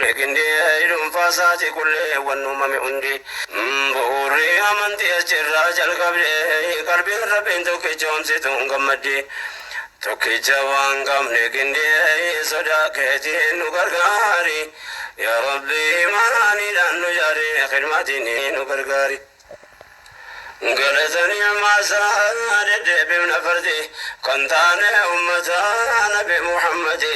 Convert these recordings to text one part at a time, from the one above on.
qabne qindee dhuunfaa isaati qulleewwan uumame hundi. Bu'uurri amantii achirraa jalqabde qalbiin Rabbiin tokkicha homsituun gammadde. Tokkicha waan qabne qindee sodaa keetiin nu gargaari. Yaa Rabbi imaaniidhaan nu jaari khidmatiin nu gargaari. Galata ni'maa isaa deddeebifna fardi kan taane ummata Nabi Muhammadi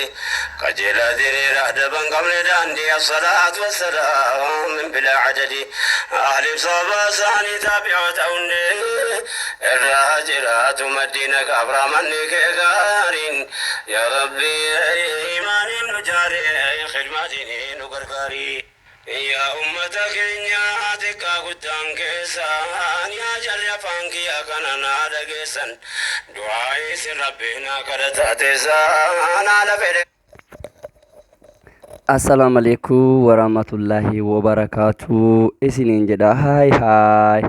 qajeelaa diriiraa daban qabne daandii assalaatu wassalaam min bilaa adadi ahliif sabaa isaanii taabi'oota hundee irraa jiraatu maddiina kaabraamanni kee gaariin yaa Rabbi imaaniin nu jaari khidmaatiin nu gargaari. Yaa ummata keenya xiqqaa guddaan keessan yaa jarri afaan kiyya kana naa dhageessan du'aa'ii isin Rabbii naa kadhataa teessan haala fedhe. Assalamu alaikum warahmatullahi wabarakatuh isiniin jedha haay haay.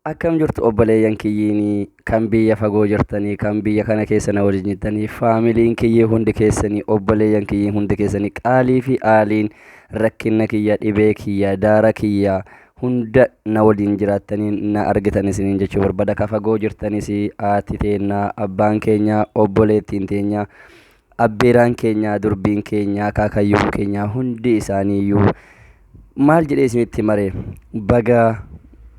Akkam jirtu obboleeyyan kiyyiini kan biyya fagoo jirtanii kan biyya kana keessa na wajjin jirtanii faamiliin kiyyee hundi keessanii obboleeyyan kiyyiin hundi keessanii qaalii fi aaliin rakkinna kiyya dhibee kiyya daara kiyya hunda na waliin jiraattanii na argitan isiniin jechuu barbaada. Ka fagoo jirtanis haati teennaa abbaan keenya obboleettiin teenya abbeeraan keenya durbiin keenya akaakayyuun keenya hundi isaaniiyyuu maal jedhee isinitti mare baga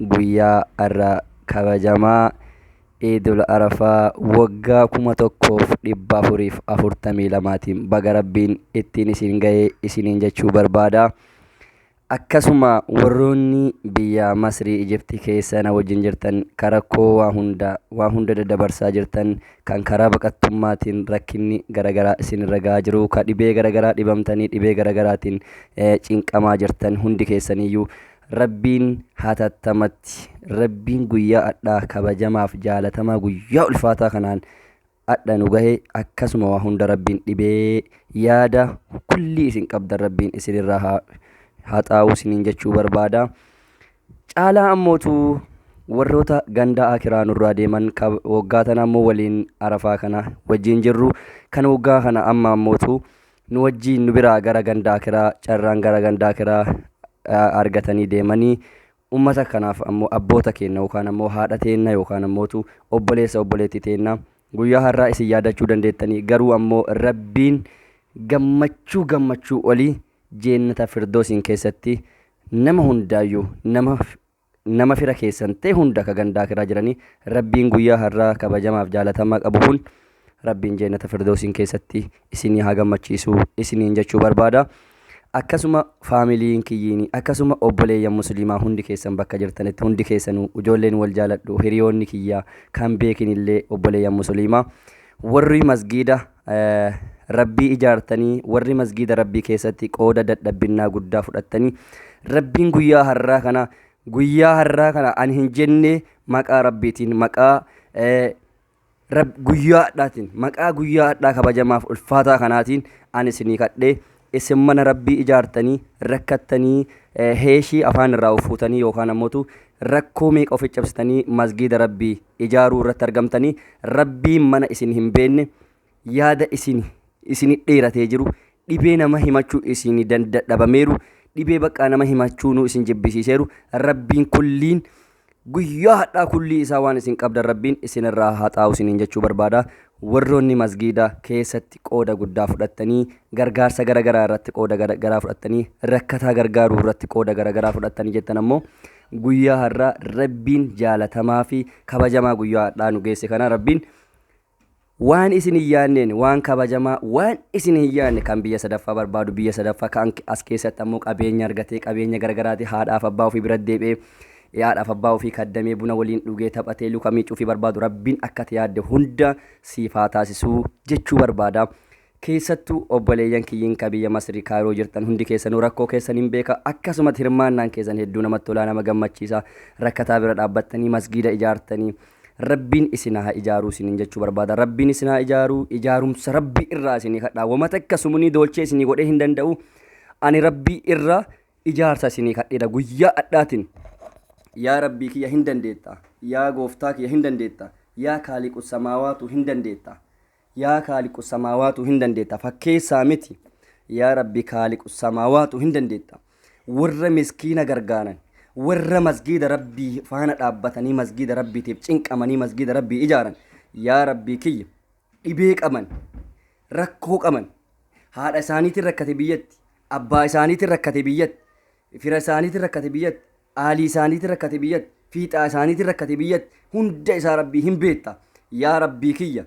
guyyaa har'a kabajamaa Iidul Arafaa waggaa 1442tiin baga Rabbiin ittiin isin ga'e isiniin jechuu barbaada. Akkasuma warroonni biyya Masrii Ijipti keessa na wajjin jirtan ka rakkoo waa hunda waa hunda daddabarsaa jirtan kan karaa baqattummaatiin rakkinni garagaraa isinirra gahaa jiru ka dhibee garagaraa dhibamtanii dhibee garagaraatiin cinqamaa jirtan hundi keessaniyyuu Rabbiin hatattamatti Rabbiin guyyaa adhaa kabajamaaf jaalatamaa guyyaa ulfaataa kanaan adha nu gahe akkasuma waa hunda Rabbiin dhibee yaada kullii isin qabdan Rabbiin isinirraa haa haxaa'u isiniin jechuu barbaada. Caalaa ammootu warroota ganda akiraa nurraa deeman ka waggaa tana ammoo waliin Arafaa kana wajjin jirru kan waggaa kana amma ammootu nu wajjin nu biraa gara ganda akiraa carraan gara ganda akiraa argatanii deemanii Ummata kanaaf ammoo abboota keenna yookaan ammoo haadha teenna yookaan ammootu obboleessa obboleetti teenna guyyaa har'aa isin yaadachuu dandeettanii garuu ammoo Rabbiin gammachuu gammachuu olii jeennata firdoosiin keessatti nama hundaayyuu nama nama fira keessan ta'e hunda ka gandaa kiraa jiranii Rabbiin guyyaa har'aa kabajamaaf jaalatamaa qabu kun Rabbiin jeennata firdoosiin keessatti isinii haa gammachiisu isiniin jechuu barbaada. Akkasuma faamiliin kiyyiini akkasuma obboleeyyan musliimaa hundi keessan bakka jirtanitti hundi keessanuu ijoolleen wal jaaladhu hiriyoonni kiyya kan beekinillee obboleeyyan musliimaa warri masgiida Rabbii ijaartanii warri masgiida Rabbii keessatti qooda dadhabbinnaa guddaa fudhattanii Rabbiin guyyaa har'aa kana guyyaa har'aa kana ani hin jenne maqaa Rabbiitiin maqaa Rab guyyaa hadhaatiin maqaa guyyaa hadhaa kabajamaaf ulfaataa kanaatiin ani isinii kadhee isin mana Rabbii ijaartanii rakkattanii heeshii afaan irraa of fuutanii yookaan ammootu rakkoo meeqa ofi cabsitanii masgiida Rabbii ijaaruu irratti argamtanii Rabbiin mana isin hin beenne yaada isin isini dheeratee jiru dhibee nama himachuu isin dadhabameeru dhibee baqqaa nama himachuunuu isin jibbisiiseeru Rabbiin kulliin Guyyaa hadhaa kullii isaa waan isin qabdan Rabbiin isin irraa haa xaa'u isiniin jechuu barbaada. Warroonni masgiida keessatti qooda guddaa fudhattanii gargaarsa gara garaa irratti qooda gara garaa fudhattanii rakkataa gargaaruu irratti qooda gara garaa fudhattanii jettan ammoo guyyaa har'aa Rabbiin jaalatamaa fi kabajamaa guyyaa hadhaa nu geesse kana Rabbiin Waan isin hin yaanneen, waan kabajamaa, waan isin hin yaanne kan biyya sadaffaa barbaadu, biyya sadaffaa kan as keessatti ammoo qabeenya argatee, qabeenya garagaraati haadhaaf abbaa ofii bira deebi'ee, haadhaaf abbaa ofii kaddamee buna waliin dhugee taphatee luka miicuu fi barbaadu Rabbiin akka ati yaadde hunda siif haa taasisuu jechuu barbaada. Keessattuu obboleeyyan kiyyiin ka biyya Masri Kaayiroo jirtan hundi keessanuu rakkoo keessan hin beeka. Akkasumatti hirmaannaan keessan hedduu namatti tolaa nama gammachiisa. Rakkataa bira dhaabbattanii masgiida ijaartanii Rabbiin isin haa ijaaruu isiniin jechuu barbaada. Rabbiin isin haa ijaaruu ijaarumsa Rabbii irraa isinii kadhaa. Wama takka sumunii doolchee isinii godhee hin danda'u. Ani Rabbii irraa ijaarsa isinii kadheera guyyaa adhaatiin. Yaa Rabbii kiyya hin dandeetta. Yaa gooftaa kiyya hin dandeetta. Yaa kaaliqu samaawaatu hin dandeetta. Yaa kaaliqu samaawaatu hin dandeetta. Fakkeessaa miti. Yaa Rabbi kaaliqu samaawaatu hin dandeetta. Warra miskiina gargaaran, warra masgiida Rabbii faana dhaabbatanii masgiida Rabbiitiif cinqamanii masgiida Rabbii ijaaran, yaa Rabbii kiyya dhibee qaban, rakkoo qaban, haadha isaaniitiin rakkate biyyatti, abbaa isaaniitiin rakkate biyyatti, fira isaaniitiin rakkate biyyatti, aalii isaaniitiin rakkate biyyatti, fiixaa isaaniitiin rakkate biyyatti, hunda isaa Rabbii hin beekta. Yaa Rabbii kiyya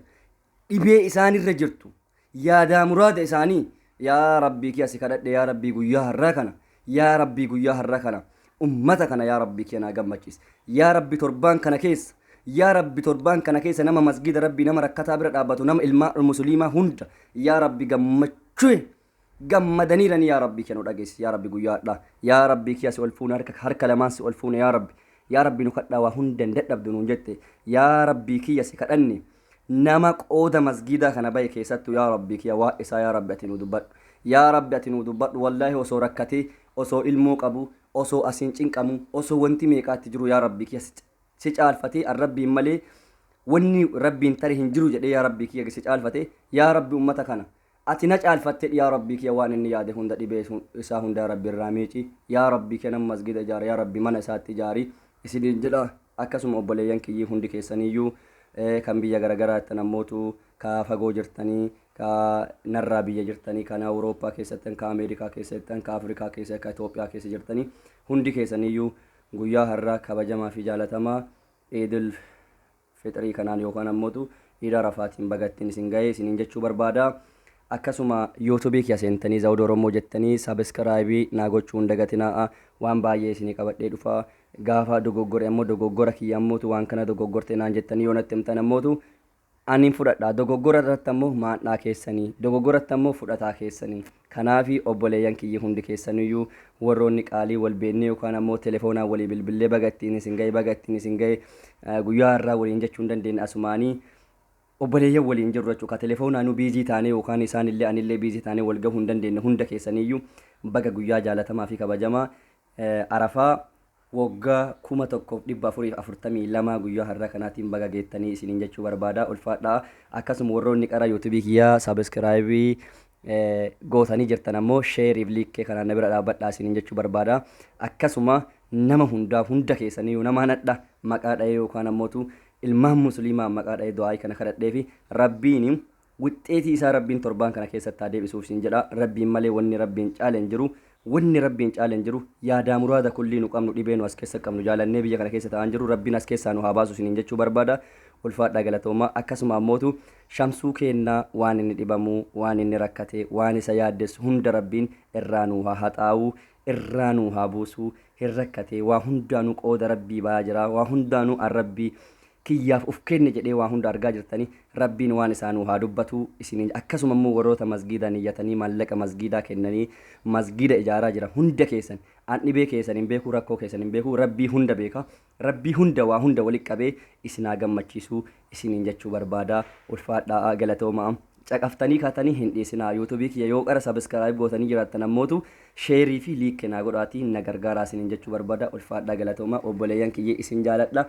dhibee isaanirra jirtu, yaadaa muraada isaanii, yaa Rabbii kiyya si kadhadhe. Yaa Rabbii guyyaa har'aa kana, yaa Rabbii guyyaa har'aa kana ummata kana yaa Rabbii kiyya naa gammachiisi. Yaa Rabbi torbaan kana keessa, yaa Rabbi torbaan kana keessa nama masgiida Rabbii, nama rakkataa bira dhaabbatu, nama ilmaa musliimaa hunda yaa Rabbi gammachuu gammadaniirani yaa Rabbii kiyya nu dhageessi. Yaa Rabbi guyyaa har'aa, yaa Rabbii kiyya si ol fuune, harka lamaan si ol fuune. Yaa Rabbi, yaa Rabbi nu kadhaa waa hunda hin dadhabdu nuun jette. Yaa Rabbii kiyya si kadhanne, nama qooda masgiidaa kana bahe keessattuu yaa Rabbii kiyya waa isaa yaa Rabbi ati nuu dubbadhu. Yaa Rabbi ati nuu dubbadhu. Wallaahi osoo rakkatee, osoo ilmoo qabu, osoo asiin cinqamu, osoo wanti meeqaatti jiru, yaa Rabbii kiyya si caalfatee an Rabbiin malee wanni Rabbiin tare hin jiru jedhee yaa Rabbii kiyya si caalfatee, yaa Rabbi ummata kana ati na caalfatte, yaa Rabbii kiyya waan inni yaade hunda dhibee isaa hunda Rabbi irraa miici. Yaa Rabbii kiyya nama masgiida ijaare yaa Rabbi mana isaatti ijaari isiniin jedha. Akkasuma obboleeyyan kiyyii hundi keessaniyyuu kan biyya garagaraa jettan ammootu, ka fagoo jirtanii, ka narraa biyya jirtanii, kan Awurooppaa keessattan, ka Ameerikaa keessa jirtan, ka Afrikaa keessa, ka Itoophiyaa keessa jirtanii, hundi keessaniyyuu guyyaa har'aa kabajamaa fi jaalatamaa Iidul Fixrii kanaan yookaan ammootu Iid Arafaatiin bagattiin isin ga'ee isiniin jechuu barbaada. Akkasuma yuutuubii kiyya seentanii Zawud Oromoo jettanii subscribe naa gochuu hin dagatinaa. Waan baay'ee isinii qabadhee dhufa. Gaafa dogoggore ammoo dogoggora kiyya ammootu waan kana dogoggorte naan jettanii yoo natti himtan ammootu ani fudhadha. Dogoggora irratti ammoo maadhaa keessanii, dogoggoratti ammoo fudhataa keessanii. Kanaafi obboleeyyan kiyyi hundi keessaniyyuu warroonni qaalii wal beennee yookaan ammoo telefoonaan walii bilbillee baga ittiin isin ga'e, baga ittiin isin ga'e guyyaa har'aa waliin jechuu hin dandeenye, asumaanii obboleeyyan waliin jirru jechuudha. Ka telefoonaa nu busy taanee yookaan isaanillee anillee busy taanee wal gahuu hin dandeenye, hunda keessaniyyuu baga guyyaa jaalatamaa fi kabajamaa Arafaa waggaa 1442 guyyaa har'aa kanaatiin baga geettanii isiniin jechuu barbaada. Ulfaadhaa. Akkasuma warroonni qara yuutuubii kiyyaa subscribe gootanii jirtan ammoo share fi like kanaan na bira dhaabbadhaa isiniin jechuu barbaada. Akkasuma nama hundaaf, hunda keessaniyyuu nama nadha maqaa dha'ee yookaan ammootu ilmaan musliimaa maqaa dha'ee du'aayii kana kadhadhee fi Rabbiin wixxeetii isaa Rabbiin torbaan kana keessatti haa deebisuuf isin jedha. Rabbiin malee wanni Rabbiin caale hin jiru. Wanni Rabbiin caale hin jiru. Yaadaa muraada kullii nu qabnu, dhibee nu as keessa qabnu, jaalannee biyya kana keessa ta'an jiru Rabbiin as keessaa nu haa baasu isiniin jechuu barbaada. Ulfaadhaa, galatoomaa. Akkasuma ammootu Shamsuu keennaa waan inni dhibamu, waan inni rakkate, waan isa yaaddessu hunda Rabbiin irraa nuu haa haxaawu, irraa nuu haa buusu. Hin rakkate, waa hundaanuu qooda Rabbii bayaa jira, waa hundaanuu an Rabbii kiyyaaf uf kenne jedhee waa hunda argaa jirtani. Rabbiin waan isaa nuu haa dubbatu isiniin. Akkasuma immoo warroota masgiidaa niyyatanii maallaqa masgiidaa kennanii masgiida ijaaraa jira hunda keessan, an dhibee keessan hin beeku, rakkoo keessan hin beeku, Rabbii hunda beeka. Rabbii hunda waa hunda walitti qabee isin haa gammachiisu isiniin jechuu barbaada. Ulfaadhaa, galatoomaa. Caqaftanii kaatanii hin dhiisinaa. Yuutuubii kiyya yoo qara subscribe gootanii jiraattan ammootu share fi like naa godhaatii na gargaaraa isiniin jechuu barbaada. Ulfaadhaa, galatoomaa. Obboleeyyan kiyya, isin jaaladha.